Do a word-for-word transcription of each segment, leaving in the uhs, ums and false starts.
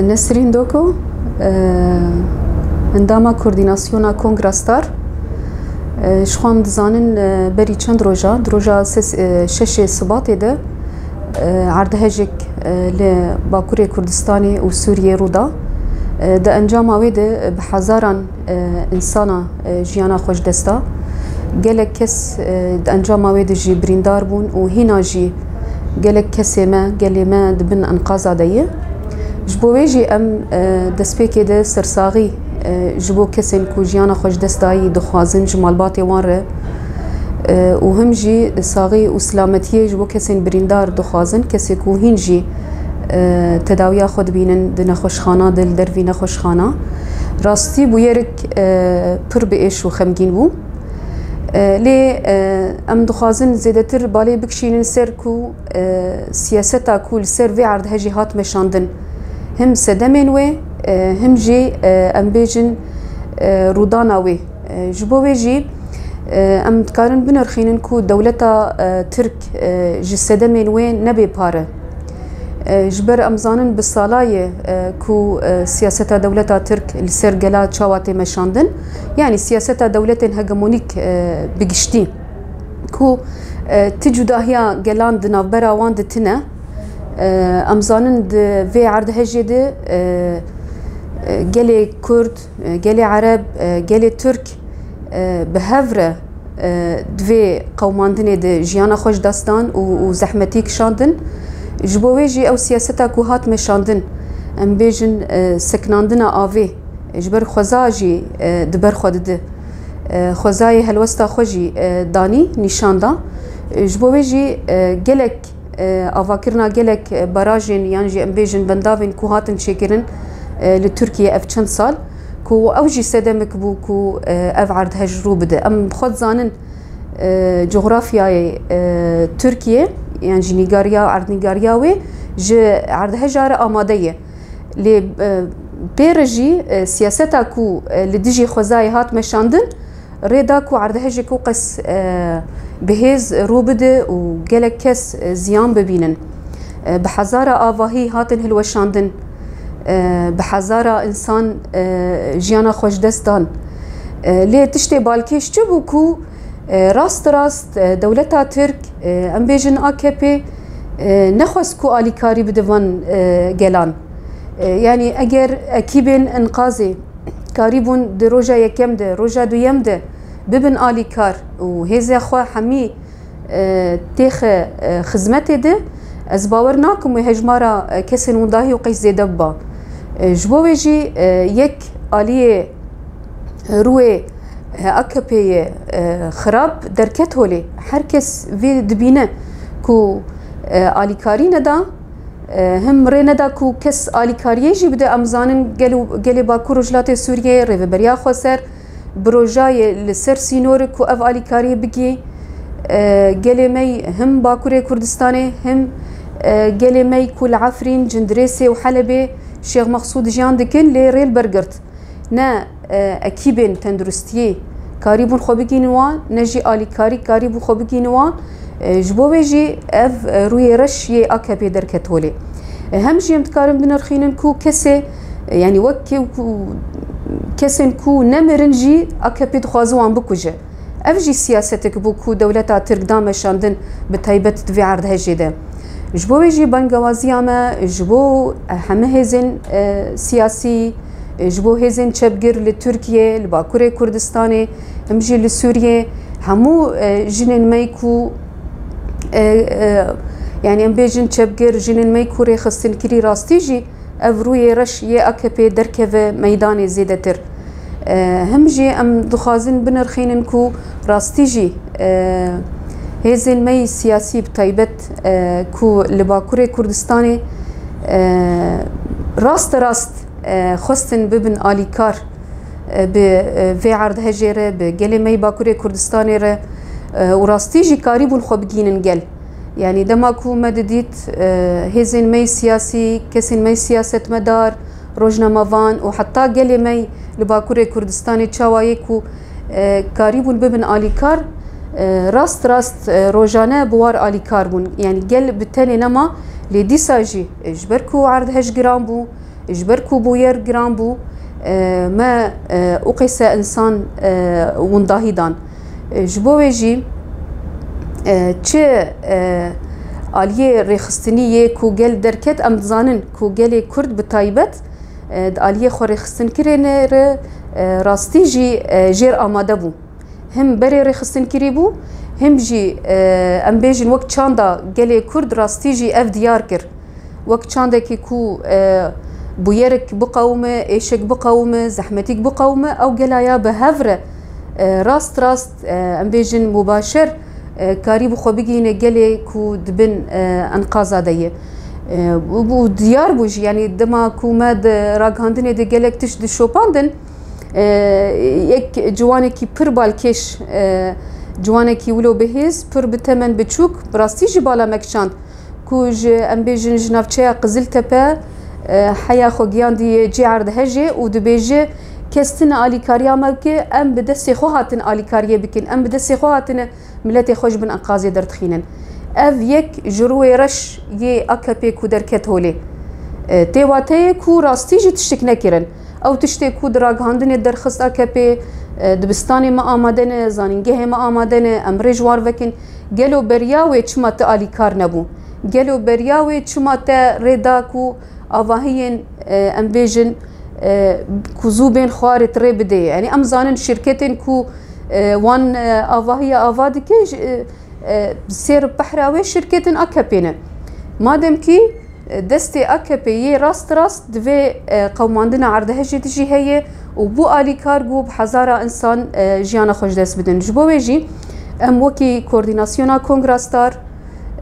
Nesrîn Doko, e, endama koordînasyona Kongra Star. E, ji xwe em dizanin, e, berî çend roja, di roja ses-, e, şeşê Sibatê de, e, erdhejek, e, li Bakurê Kurdistanê û Sûriyê rû da. E, di encama wê de bi hezaran, e, însana, e, jiyana xwe ji dest da. Gelek kes, e, di encama wê de jî birîndar bûn û hîna jî gelek kesê me, gelê me di bin enqaza de ye. Ji bo wê jî em, e, destpêkê de sersaxî, e, ji bo kesên ku jiyana xwe ji dest dayî dixwazin ji malbatê wan re, e, û him jî saxî û silametiyê ji bo kesên birîndar dixwazin, kesê ku hîn jî, e, tedawiya xwe dibînin di nexweşxana de, li dervî nexweşxana. Rastî bûyerik, e, pir bi êş û xemgîn bû. E, lê, e, em dixwazin zêdetir balê bikişînin ser ku, e, siyaseta ku li ser vê erdhejê hat meşandin, him sedemên wê, e, him jî, e, em bêjin, e, rûdana wê. E, ji bo wê jî, e, em dikarin binirxînin ku dewleta, e, Tirk, e, ji sedemên wê nebê pare. E, ji ber em zanin bi sala ye, e, ku, e, siyaseta dewleta Tirk li ser gela çawa tê meşandin, yanî siyaseta dewletên hegemonîk, e, bi giştî, ku, e, ti cudahiya gelan di navbera wan de tine. E, em zanin di vê erdhejê de, e, e, gelê Kurd, e, gelê Ereb, e, gelê Tirk, e, bi hev re, e, di vê qewmandinê de jiyana xwe ji dest dan û, û zehmetî kişandin. Ji bo wê jî ew siyaseta ku hat meşandin, em bêjin, e, sekinandina avê, e, ji ber xweza jî, e, di ber xwe dide. E, xwezayê helwesta xwe jî, e, danî nîşan da. E, ji bo wê jî, e, gelek, e, avakirina gelek, e, barajên yan jî em bêjin bendavên ku hatin çêkirin, e, li Tirkiye ev çend sal, ku ew jî sedemek bû ku, e, ev erdhej rû bide. Em bi xwe dizanin, e, cografyayê, e, Tirkiye, yan jî nîgariya, erdnîgariya wê ji erdheja re amade ye. Lê, e, pê re jî, e, siyaseta ku, e, li dijî xwezayê hat meşandin, rê da ku erdhejek û qas, e, bi hêz rû bide û gelek kes, e, ziyan bibînin. E, bi hezara avahî hatin hilweşandin, e, bi hezara însan, e, jiyana xwe ji dest dan. E, lê tiştê balkêş çi bû ku, e, rast rast, e, dewleta Tirk, e, em bêjin A K P, e, nexwest ku alîkarî bide van, e, gelan. E, yanî eger ekîbên enqazê karîbûn di roja yekem de, roja duyem de bibin alîkar û hêzê xwe hemî, e, têxe, e, xizmetê de, ez bawer nakim wê hejmara, e, kesên windahî û qey zêde biba. E, ji bo wê jî, e, yek aliyê rûyê, e, A K P'ê ye, e, xirab derket holê. Her kes vê dibîne ku, e, alîkarî neda, e, him rê neda ku kes alîkariyê jî bide. Em zanin gel û, gelê Bakur Rojhilatê Sûriyê Rêveberiya Xweser bi rojayê li ser sînor ku ev alîkariyê bigî, e, gelê me him Bakurê Kurdistanê, him, e, gelê me ku li Efrîn, Cindirêsê û Helebê Şêx Mexsûd jiyan dikin, lê rê li ber girt. Ne, e, ekîbên tenduristiyê karîbûn xwe bigînin wan, ne jî alîkarî karîbû xwe bigînin wan. E, ji bo wê jî ev, e, rûyê reş yê A K P'ê derket holê. E, hem jî em dikarin binirxînin ku kesê, e, yanî wek ke-, ku kesên ku nemirin jî A K P dixwaze wan bikuje. Ev jî siyasetek bû ku dewleta Tirk da meşandin, bi taybet di vê erdhejê de. Ji bo wê jî bangewaziya me ji bo heme hêzên, e, siyasî, e, ji bo hêzên çepgir li Tirkiye, li Bakurê Kurdistanê, him jî li Sûriyê, hemû, e, jinên me ku, e, e, yanî em bêjin çepgir, jinên me ku rêxistinkirî rastî jî ev rûyê reş yê A K P derkeve meydanê zêdetir. E, him jî em dixwazin binirxînin ku rastî jî, e, hêzên me yî siyasî bi taybet, e, ku li Bakurê Kurdistanê, e, rasterast, e, xwestin bibin alîkar, e, bi, e, vê erdhejê re, bi gelê me yî Bakurê Kurdistanê re, e, û rastî jî karîbûn xwe bigînin gel. Yanî dema ku me didît, e, hêzên me yî siyasî, kesên me yî siyasetmedar, rojnamevan û heta gelê me yî li Bakurê Kurdistanê çawa yê ku, e, karîbûn bibin alîkar, e, rast rast, e, rojane bi war alîkar bûn. Yanî gel bi tenê nema, lê dîsa jî, e, ji ber ku erdhej giran bû, Ji ber ku bûyer giran bû, e, me, e, û qeyse însan, e, windahî dan. E, ji bo wê jî, e, çi, e, aliyê rêxistinî yê ku gel derket, em dizanin ku gelê Kurd bi taybet, e, di aliyê xwe rêxistinkirinê re, e, rastî jî, e, jêr amade bû. Him berê rêxistinkirî bû, him jî, e, em bêjin wek çanda gelê Kurd rastî jî ev diyar kir. Wek çandekî ku, e, bûyerik biqewime, êşek biqewime, zehmetîk biqewime, ew gela ya bi hev re, e, rast rast, e, em bêjin mubaşer, e, karî bi xwe bigihîne gelê ku di bin, e, enqaza de ye. E, û, û diyar bû jî, yanî dema ku me di ragihandinê de gelek tişt dişopandin, E, yek ciwanekî pir balkêş, e, ciwanekî wilo bihêz, pir bi temen biçûk, bi rastî jî bala me kişand ku ji, em bêjin, ji navçeya Qiziltepe, e, heya xwe giyandî cê erdhejê û dibêje, kes tune alîkariya me bike, em bi destê xwe hatin alîkariyê bikin, em bi destê xwe hatine miletê xwe ji bin enqazê derdixînin. Ev yek ji rûyê reş yê A K P ku derket holê. E, tê wateyê ku rastî jî tiştik nekirin. Ew tiştê ku di ragihandinê derxist A K P, e, dibistanê me amade ne, zanîngehê me amade ne, em rê ji wan vekin. Gelo beriya wê çima te alîkar nebû? Gelo beriya wê çima te rê da ku avahiyên, e, em bêjin, e, ku zû bên xwarê tu rê bidê? Yanî em zanin şirketên ku, e, wan, e, avahiya ava dike, ji, e, e, sêr pehra wê şirketên A K P ne. Madem kî, e, destê A K P yê rast rast di vê, e, qewmandina erdhejê de jî heye û bû alîkar ku bi hezara însan, e, jiyana xwe ji dest bidin. Ji bo wê jî em wekî Koordînasyona Kongra Star,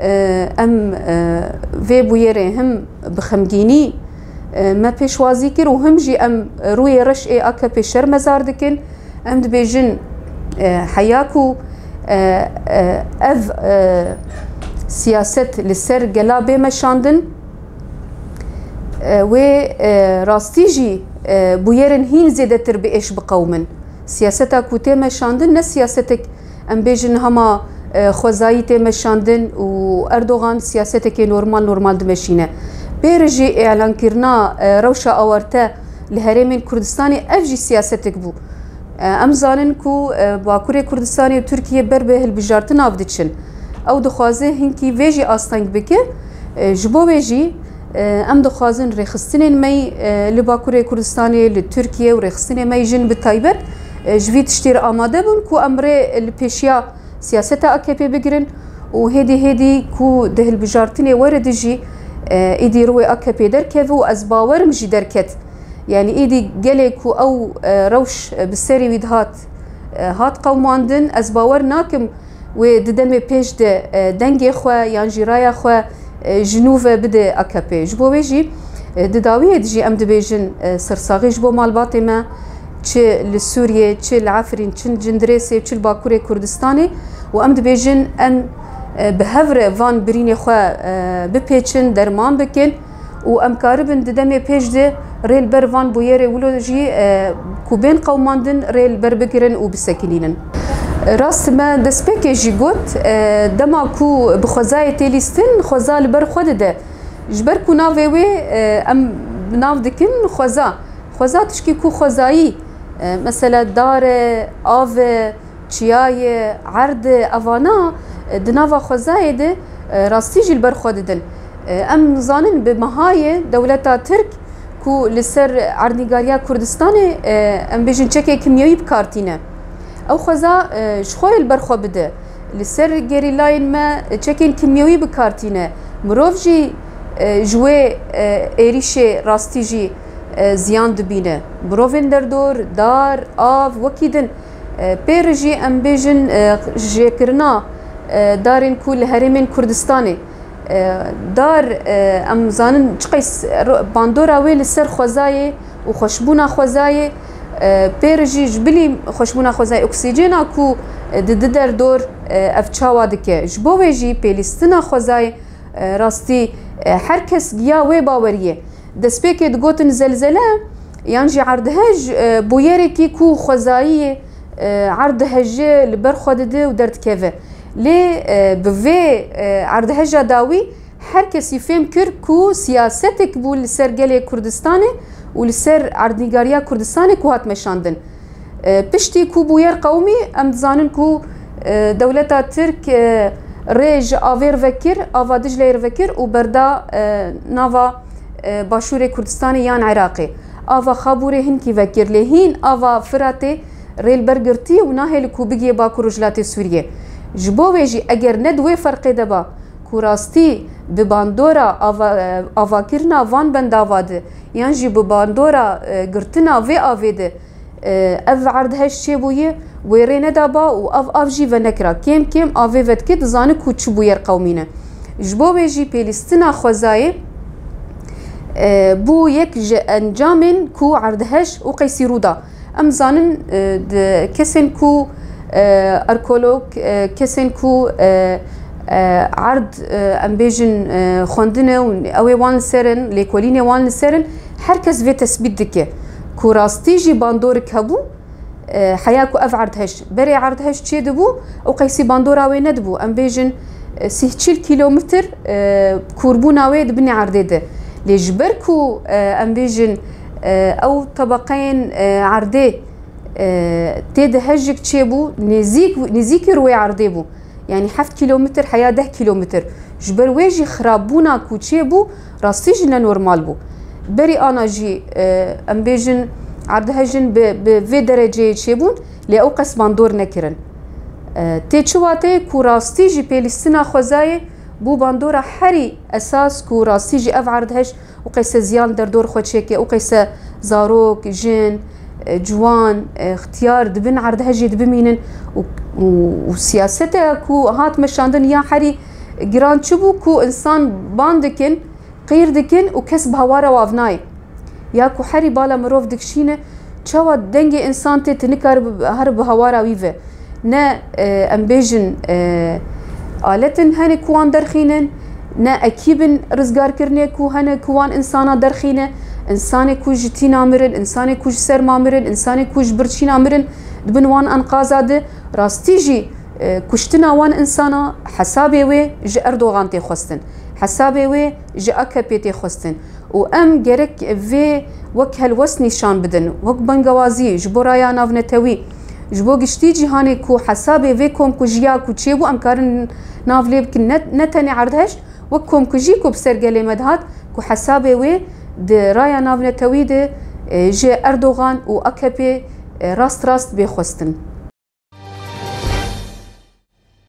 e, em, e, vê bûyerê him bi xemgînî, e, me pêşwazî kir û him jî em rûyê reş ê A K P şermezar dikin. Em dibêjin, e, heya ku, e, e, ev, e, siyaset li ser gela bê meşandin, e, wê, e, rastî jî, e, bûyerên hîn zêdetir bi êş biqewimin. Siyaseta ku tê meşandin ne siyasetek, em bêjin, hema, e, xwezayî tê meşandin û Erdogan siyasetekê normal normal dimeşîne. Pêr jî îlankirina, e, rewşa awarte li herêmên Kurdistanê, ev jî siyasetek bû. E, em zanin ku, e, Bakurê Kurdistanê û Tirkiye ber bi hilbijartin av diçin. Ew dixwaze hinkî vê jî asteng bike. E, ji bo wê jî, e, em dixwazin rêxistinên me, e, li Bakurê Kurdistanê, li Tirkiye û rêxistinê me jin bi taybet, e, ji vî tiştî re amade bûn ku em rê li pêşiya siyaseta A K P bigirin û hêdî hêdî ku di hilbijartinê were de jî, e, êdî rûyê A K P derkeve û ez bawerim jî derket. Yanî êdî gelê ku ew, e, rewş, e, bi serê wî dihat, e, hat qewmandin, ez bawer nakim wê di demê pêş de, e, dengê xwe yan jî raya xwe, e, ji nû ve bide A K P. Ji bo wê jî, e, di dawiyê de jî em dibêjin, e, sersaxî ji bo malbatê me, çi li Sûriyê, çi li Efrîn, çi li Cindirêsê, çi li Bakurê Kurdistanê û em dibêjin em, e, bi hev re van birînê xwe, e, bipêçin, derman bikin. Û em karibin di demê pêş de rê li ber van bûyerê wilo jî, e, ku bên qewmandin rê li ber bigirin û bisekinînin. Rast me destpêkê jî got, e, dema ku bi xwezayê tê lîstin, xweza li ber xwe dide. Ji ber ku navê wê, e, em nav dikin xweza. Xweza tişkî ku xwezayî, e, mesela dar e, av e, çiyayê, erd, evana, e, di nava xwezayê de, e, rastî jî li ber xwe didin. E, em zanin bi mehayê dewleta Tirk ku li ser erdnîgariya Kurdistanê, e, em bêjin çekê kimyewî bi kar tîne. Ew xweza, e, ji xwe li ber xwe bide. Li ser gerîlayên me çekên kimyewî bi kar tîne. Mirov jî, e, ji wê, e, êrîşê rastî jî, e, ziyan dibîne. Mirovên derdor, dar, av, wekî din. E, pê re jî em bêjin, e, jêkirina, e, darên ku li herêmên Kurdistanê, e, dar, e, em zanin çiqeys ro-, bandora wê li ser xwezayê û xweşbûna xwezayê, e, pê re jî ji bilî xweşbûna xwezayê oksîjena ku, e, di, di derdor, e, ev çawa dike. Ji bo wê jî pêlîstina xwezayê, e, rastî, e, her kes giya wê baweriyê. Destpêkê digotin zelzele yan jî erdhej, e, bûyerekî ku xwezayî, e, erdhejê li ber xwe dide û derdikeve. Lê, e, bi vê, e, erdheja dawî Her kesî fêm kir ku siyasetek bû li ser gelê Kurdistanê û li ser erdnîgariya Kurdistanê ku hat meşandin. E, piştî ku bûyer qewimî, em dizanin ku, e, dewleta Tirk, e, rê ji avê re vekir, ava Dicleyê re vekir û berda, e, nava, e, başûrê Kurdistanê yan Iraqê. Ava Xabûrê hinkî vekir, lê hîn ava Firatê rê li ber girtî û nahêle ku bigihê Bakur Rojhilatê Sûriyê. Ji bo wê jî eger ne di wê ferqê de ba ku rastî bi bandora ava-, avakirina van bendava de yan jî bi bandora, e, girtina vê avê de, e, ev erdhej çêbûye, wê rê nedaba û ev av jî venekira. Kêm kêm avê vedike, dizane ku çi bûyer qewimîne. Ji bo wê jî pêlîstina xwezayê, e, bû yek ji encamên ku erdhej û qeysî rû da. Em zanin, e, di kesên ku, e, arkeolog, e, kesên ku, e, e, erd, e, em bêjin, e, xwendine û ew ê wan li ser in, lêkolînê wan li ser in, her kes vê tesbît dike ku rastî jî bandorik hebû, e, heya ku ev erdhej, berê erdhej çê dibû, ew qeysî bandora wê nedibû. Em bêjin, e, sî çil kîlometr, e, kûrbûna wê di binê erdê de. Lê ji ber ku, e, em bêjin, e, ew tebeqeyên, e, erdê, e, tê de hejik çêbû, nêzîk, nêzîkî rûyê erdê bû. Yanî heft kîlometr heya deh kîlometr. Ji ber wê jî xirabûna ku çêbû, rastî jî ne normal bû. Berî ana jî, e, em bêjin, erdhejin bi, bi vê dereceyê çêbûn, lê ew qes bandor nekirin. E, tê çi wateyê ku rastî jî pêlîstina xwezayê bû bandora herî esas ku rastî jî ev erdhej û qeyse ziyan derdor xwe çêke û qeyse zarok, jin, e, ciwan, e, ixtiyar di bin erdhejê de bimînin û, û, û siyasete ku hat meşandin ya herî giran çi bû ku insan ban dikin, qîr dikin û kes bi hawara wav nayê. Ya ku herî bala mirov dikişîne, çawa dengê însan tê, tu nikare bi, here bi hawara wî ve. Ne, e, em bêjin, e, aletin hene ku wan derxînin, ne ekîbin rizgarkirinê ku hene ku wan însana derxîne. Însanê ku ji tîna mirin, însanê ku ji serma mirin, însanê ku ji birçîna mirin, di bin wan enqaza de rastî jî, e, kuştina wan însana hesabê wê ji Erdogan tê xwestin. Hesabê wê ji A K P tê xwestin. Û em gerek vê wek helwest nîşan bidin, wek bangewazî ji bo raya navnetewî, ji bo giştî cîhanê ku hesabê vê komkujiya ku çêbû em karin nav lê bikin, ne, ne tenê erdhej, wek komkujî ku bi ser gelê me dihat, ku hesabê wê di raya navnetewî de, e, ji Erdogan û A K P, e, rast rast bê xwestin.